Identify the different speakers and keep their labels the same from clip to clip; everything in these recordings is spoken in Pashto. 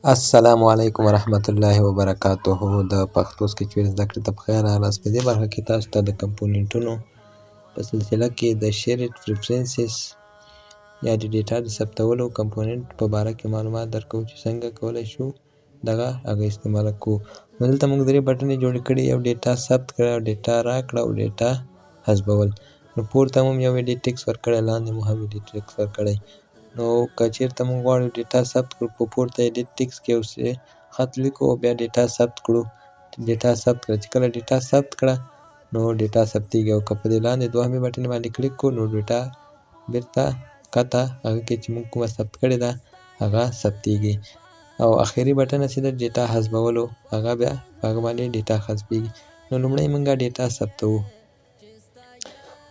Speaker 1: السلام علیکم ورحمت الله وبرکاته. د پښتو سکريچ زده کړې ته په خیر راغلاست. په دې برخه کې تاسو ته د کمپوننټونو په سلسله کې د shared preferences یا د data د ثبتولو component په باره کې معلومات درکوو چې څنګه کولی شو دغه هغه استعمال کړو. نو دلته موږ درې بټنې جوړې کړي: یو data ثبت کړه، data راکړه او data حذفول. نو پورته مو یو edit text ورکړی، لاندې مو هم edit text ورکړی. نو که چېرته موږ غواړو data ثبت کړو، په پورته edit text کې یو خط لیکو او بیا data ثبت کړو. data ثبت کړه، چې کله data ثبت کړه نو data ثبتېږي، او که په دې لاندې دوهمې بټنې باندې کلیک کړو نو data بیرته کته هغه کې چې موږ کومه ثبت کړې ده هغه ثبتېږي. او اخري بټنه چې د data حذفولو، هغه بیا په هغه باندې data حذفېږي. نو لومړی موږ data ثبتوو.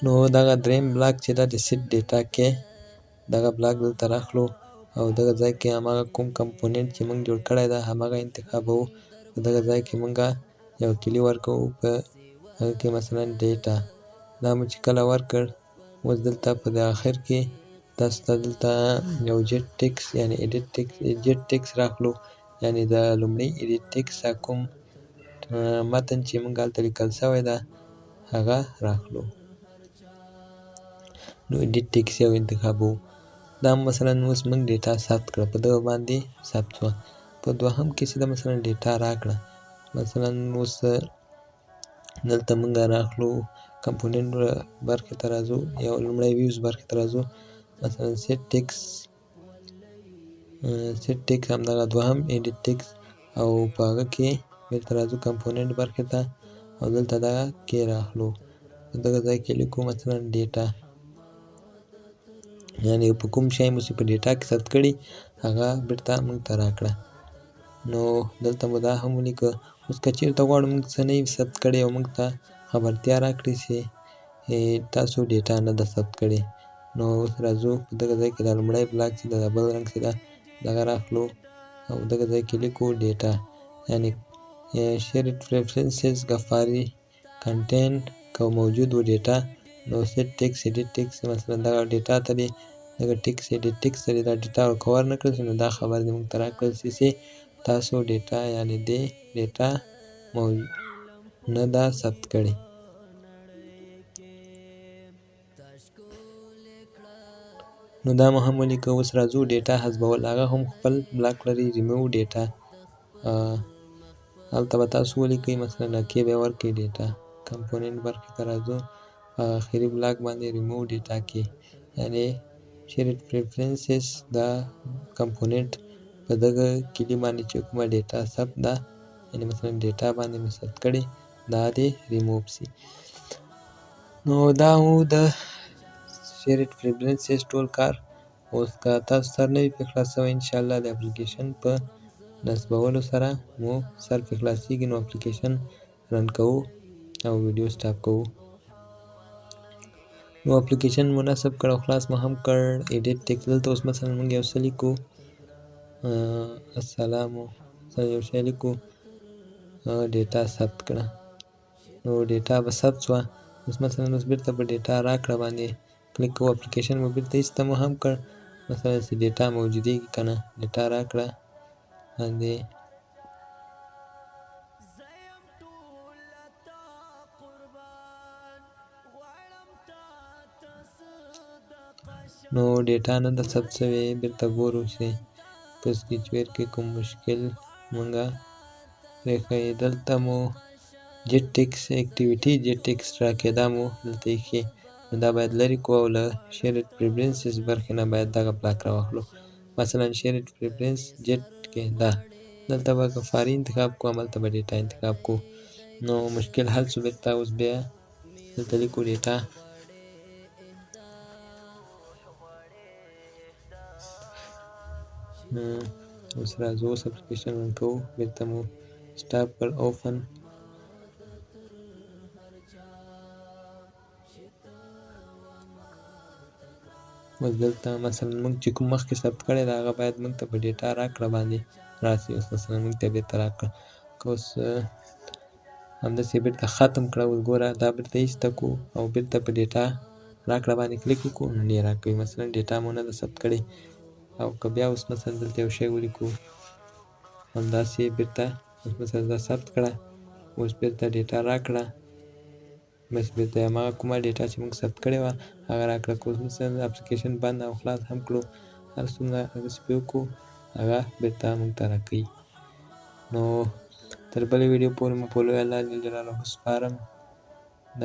Speaker 1: نو دغه دریم block چې ده د set data کې، دغه block دلته راخلو او دغه ځای کې هماغه کوم component چې موږ جوړ کړی ده هماغه انتخابوو. په دغه ځای کې موږ یو کلي ورکوو، په هغه کې مثلا data. دا مو چې کله ورکړ، اوس دلته په د اخر کې تاسو ته دلته یو get text یعنی edit text، get text راخلو، یعنی د لومړي edit text کوم متن چې موږ هلته لیکل شوی ده هغه راخلو. نو edit text یو انتخابوو. دا مثلا اوس موږ data ثبت کړه، په دغه باندې ثبت شوه. په دوهم کې چې ده مثلا data راکړه، مثلا اوس دلته موږ راخلو، component برخې ته راځو، یو لومړی views برخې ته راځو، مثلا set text، set text همدغه دوهم edit text، او په هغه کې بیرته راځو component برخې ته او دلته دغه کې راخلو. په دغه ځای کې لیکو مثلا data، یعنی په کوم شی مو چې په data کې ثبت کړي هغه بیرته موږ ته راکړه. نو دلته مو دا هم ولیکه. اوس که چېرته غواړو موږ څه نه وي ثبت کړي او موږ ته خبرتیا راکړي چې تاسو data نه ده ثبت کړې، نو اوس راځو په دغه ځای کې دا لومړی block چې ده، بل رنګ چې ده دغه راخلو او دغه ځای کې لیکو data، یعنی shared preferences غفاري content که موجود و data، نو set text edit text مثلا دغه data ته دې دغه text edit text ته دې دا data ورکور نه کړل شي، نو دا خبر دې موږ ته راکړل شي چې تاسو data یعنی دې data نه ده ثبت کړې. نو دا مو هم ولیکه. اوس راځو data حذفول، هغه هم خپل بلاک لري ریموو ډیټا. هلته به تاسو ولیکئ مثلا کې به ورکړئ data. component برخې ته راځو، په اخري block باندې ریموو ډیټا کې، یعنی shared preferences دا component په دغه کلي باندې چې کومه data ثبت ده، یعنی مثلا data باندې مو ثبت کړې دا دې ریموو سي. نو دا و د shared preferences ټول کار. اوس که تاسو سر نه وي پرې خلاص شوی، انشاءالله د اپلیکیشن په نصبولو سره مو سر پرې خلاصېږي. نو application run کوو او ویډیو stop کوو. نو اپلیکیشن مو نصب کړ او خلاص مو هم کړ. edit text دلته اوس مثلا موږ یو څه لیکو، السلام یو شی لیکو، data ثبت کړه. نو data به ثبت شوه. اوس مثلا اوس بیرته په data راکړه باندې کلیک کوو، اپلیکیشن مو بیرته ایسته مو هم کړ، مثلا چې data موجودېږي که نه، data راکړه باندې. نو data نه ده ثبت شوې. بیرته ګورو چې په سکريچ کې کوم مشکل مونږه پرېښی. دلته مو get text activity get text راکې دا مو دلته ایښې، نو دا باید لرې کړو او له shared preferences برخې نه باید دغه block راواخلو. مثلا shared preference get کې دا دلته به غفاري انتخاب کړو، هملته به data انتخاب کړو. نو مشکل حل شو. بیرته اوس بیا دلته لیکو data. اوس راځو، اوس application run کوو، بیرته مو stop کړ، open. اوس دلته مثلا موږ چې کوم مخکې ثبت کړی ده هغه باید موږ ته په data راکړه باندې راسي. اوس مثلا موږ ته بیرته راکړه، که اوس همداسې بیرته ختم کړه، اوس ګوره دا بیرته ایسته کړو او بیرته په data راکړه باندې کلیک وکړو نو نه یې راکوي. مثلا data مو نه ده ثبت کړې. او که بیا اوس مثلا دلته یو شی ولیکو، همداسې بیرته اوس مثلا دا ثبت کړه، اوس بیرته data راکړه. بس بیرته هماغه کومه data چې موږ ثبت کړې وه هغه راکړه. که اوس مثلا اپلیکیشن بند او خلاص هم کړو، هر څومره هغسې پرې وکړو هغه بیرته موږ ته راکوي. نو تر بلې ویډیو پورې مو په لوی الله جل جلاله سپارم. د